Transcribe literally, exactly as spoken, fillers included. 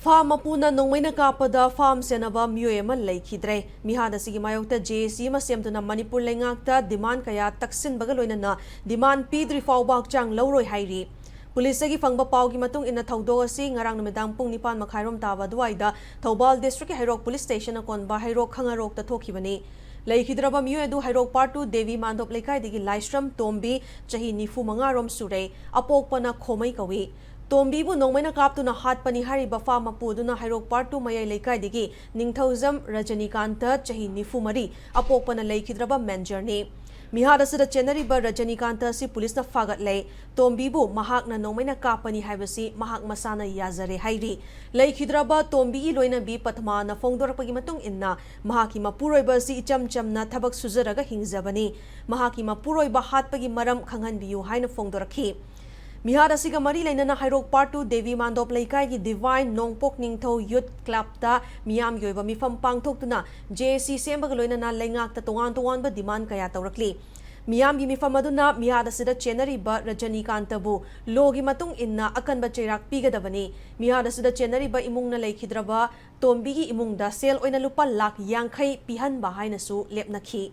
Farm ꯃꯄꯨꯅ ꯅꯣꯡꯃꯩꯅ ꯀꯥꯞꯄꯗ farm ꯁꯦꯟꯅꯕ ꯃꯤꯑꯣꯏ ꯑꯃ ꯂꯩꯈꯤꯗ꯭ꯔꯦ꯫ ꯃꯤꯍꯥꯠ ꯑꯁꯤꯒꯤ ꯃꯥꯌꯣꯛꯇ ꯖꯦ ꯑꯦ ꯁꯤ ꯑꯃ ꯁꯦꯝꯗꯨꯅ ꯃꯅꯤꯄꯨꯔ ꯂꯩꯉꯥꯛꯇ ꯗꯤꯃꯥꯟ ꯀꯌꯥ ꯇꯛꯁꯤꯟꯕꯒ ꯂꯣꯏꯅꯅ ꯗꯤꯃꯥꯟ ꯄꯤꯗ꯭ꯔꯤ ꯐꯥꯎꯕ ꯍꯛꯆꯥꯡ ꯂꯧꯔꯣꯏ ꯍꯥꯏꯔꯤ꯫ ꯄꯨꯂꯤꯁꯇꯒꯤ ꯐꯪꯕ ꯄꯥꯎꯒꯤ ꯃꯇꯨꯡ ꯏꯟꯅ ꯊꯧꯗꯣꯛ ꯑꯁꯤ ꯉꯔꯥꯡ ꯅꯨꯃꯤꯗꯥꯡ ꯄꯨꯡ ꯅꯤꯄꯥꯟ ꯃꯈꯥꯏꯔꯣꯝ ꯇꯥꯕ ꯑꯗꯨꯋꯥꯏꯗ ꯊꯧꯕꯥꯜ ꯗꯤꯁꯇ꯭ꯔꯤꯛꯀꯤ ꯍꯩꯔꯣꯛ ꯄꯨꯂꯤꯁ ꯁ꯭ꯇꯦꯁꯟ ꯑꯀꯣꯟꯕ ꯍꯩꯔꯣꯛ ꯈꯪꯉꯔꯣꯛꯇ ꯊꯣꯛꯈꯤꯕꯅꯤ꯫ ꯂꯩꯈꯤꯗ꯭ꯔꯕ ꯃꯤꯑꯣꯏ ꯑꯗꯨ ꯍꯩꯔꯣꯛ ꯄꯥꯔꯠ ꯇꯨ ꯗꯦꯕꯤ ꯃꯥꯟꯗꯣꯞ ꯂꯩꯀꯥꯏꯗꯒꯤ ꯂꯥꯏꯁ꯭ꯔꯝ ꯇꯣꯝꯕꯤ, ꯆꯍꯤ ꯅꯤꯐꯨ ꯃꯉꯥ ꯔꯣꯝ ꯁꯨꯔꯦ, ꯑꯄꯣꯛꯄꯅ ꯈꯣꯃꯩ ꯀꯧꯏ꯫ ꯇꯣꯝꯕꯤꯕꯨ ꯅꯣꯡꯃꯩꯅ ꯀꯥꯞꯇꯨꯅ ꯍꯥꯠꯄꯅꯤ ꯍꯥꯏꯔꯤꯕ ꯐꯥꯝ ꯃꯄꯨ ꯑꯗꯨꯅ ꯍꯩꯔꯣꯛ ꯄꯥꯔꯠ ꯇꯨ ꯃꯌꯥꯏ ꯂꯩꯀꯥꯏꯗꯒꯤ ꯅꯤꯡꯊꯧꯖꯝ ꯔꯖꯅꯤꯀꯥꯟꯇ, ꯆꯍꯤ ꯅꯤꯐꯨ ꯃꯔꯤ, ꯑꯄꯣꯛꯄꯅ ꯂꯩꯈꯤꯗ꯭ꯔꯕ ꯃꯦꯟꯖꯔꯅꯤ꯫ ꯃꯤꯍꯥꯠ ꯑꯁꯤꯗ ꯆꯦꯟꯅꯔꯤꯕ ꯔꯖꯅꯤꯀꯥꯟꯇ ꯑꯁꯤ ꯄꯨꯂꯤꯁꯅ ꯐꯥꯒꯠꯂꯦ꯫ ꯇꯣꯝꯕꯤꯕꯨ ꯃꯍꯥꯛꯅ ꯅꯣꯡꯃꯩꯅ ꯀꯥꯞꯄꯅꯤ ꯍꯥꯏꯕꯁꯤ ꯃꯍꯥꯛ ꯃꯁꯥꯅ ꯌꯥꯖꯔꯦ ꯍꯥꯏꯔꯤ꯫ ꯂꯩꯈꯤꯗ꯭ꯔꯕ ꯇꯣꯝꯕꯤꯒꯤ ꯂꯣꯏꯅꯕꯤ ꯄꯗꯃꯥꯅ ꯐꯣꯡꯗꯣꯔꯛꯄꯒꯤ ꯃꯇꯨꯡ ꯏꯟꯅ, ꯃꯍꯥꯛꯀꯤ ꯃꯄꯨꯔꯣꯏꯕ ꯑꯁꯤ ꯏꯆꯝ ꯆꯝꯅ ꯊꯕꯛ ꯁꯨꯖꯔꯒ ꯍꯤꯡꯖꯕꯅꯤ꯫ ꯃꯍꯥꯛꯀꯤ ꯃꯄꯨꯔꯣꯏꯕ ꯍꯥꯠꯄꯒꯤ ꯃꯔꯝ ꯈꯪꯍꯟꯕꯤꯌꯨ ꯍꯥꯏꯅ ꯐꯣꯡꯗꯣꯔꯛꯈꯤ꯫ ꯃꯤꯍꯥꯠ ꯑꯁꯤꯒ ꯃꯔꯤ ꯂꯩꯅꯅ ꯍꯩꯔꯣꯛ ꯄꯥꯔꯠ ꯇꯨ ꯗꯦꯕꯤ ꯃꯥꯟꯗꯣꯞ ꯂꯩꯀꯥꯏꯒꯤ ꯗꯤꯚꯥꯏꯟ ꯅꯣꯡꯄꯣꯛ ꯅꯤꯡꯊꯧ ꯌꯨꯠ ꯀ꯭ꯂꯕꯇ ꯃꯤꯌꯥꯝꯒꯤ ꯑꯣꯏꯕ ꯃꯤꯐꯝ ꯄꯥꯡꯊꯣꯛꯇꯨꯅ ꯖꯦ ꯑꯦ ꯁꯤ ꯁꯦꯝꯕꯒ ꯂꯣꯏꯅꯅ ꯂꯩꯉꯥꯛꯇ ꯇꯣꯉꯥꯟ ꯇꯣꯉꯥꯟꯕ ꯗꯤꯃꯥꯟ ꯀꯌꯥ ꯇꯧꯔꯛꯂꯤ꯫ ꯃꯤꯌꯥꯝꯒꯤ ꯃꯤꯐꯝ ꯑꯗꯨꯅ ꯃꯤꯍꯥꯠ ꯑꯁꯤꯗ ꯆꯦꯟꯅꯔꯤꯕ ꯔꯖꯅꯤꯀꯥꯟꯇꯕꯨ ꯂꯣꯒꯤ ꯃꯇꯨꯡ ꯏꯟꯅ ꯑꯀꯟꯕ ꯆꯩꯔꯥꯛ ꯄꯤꯒꯗꯕꯅꯤ꯫ ꯃꯤꯍꯥꯠ ꯑꯁꯤꯗ ꯆꯦꯟꯅꯔꯤꯕ ꯏꯃꯨꯡꯅ ꯂꯩꯈꯤꯗ꯭ꯔꯕ ꯇꯣꯝꯕꯤꯒꯤ ꯏꯃꯨꯡꯗ ꯁꯦꯜ ꯑꯣꯏꯅ ꯂꯨꯄꯥ ꯂꯥꯈ ꯌꯥꯡꯈꯩ ꯄꯤꯍꯟꯕ ꯍꯥꯏꯅꯁꯨ ꯂꯦꯞꯅꯈꯤ꯫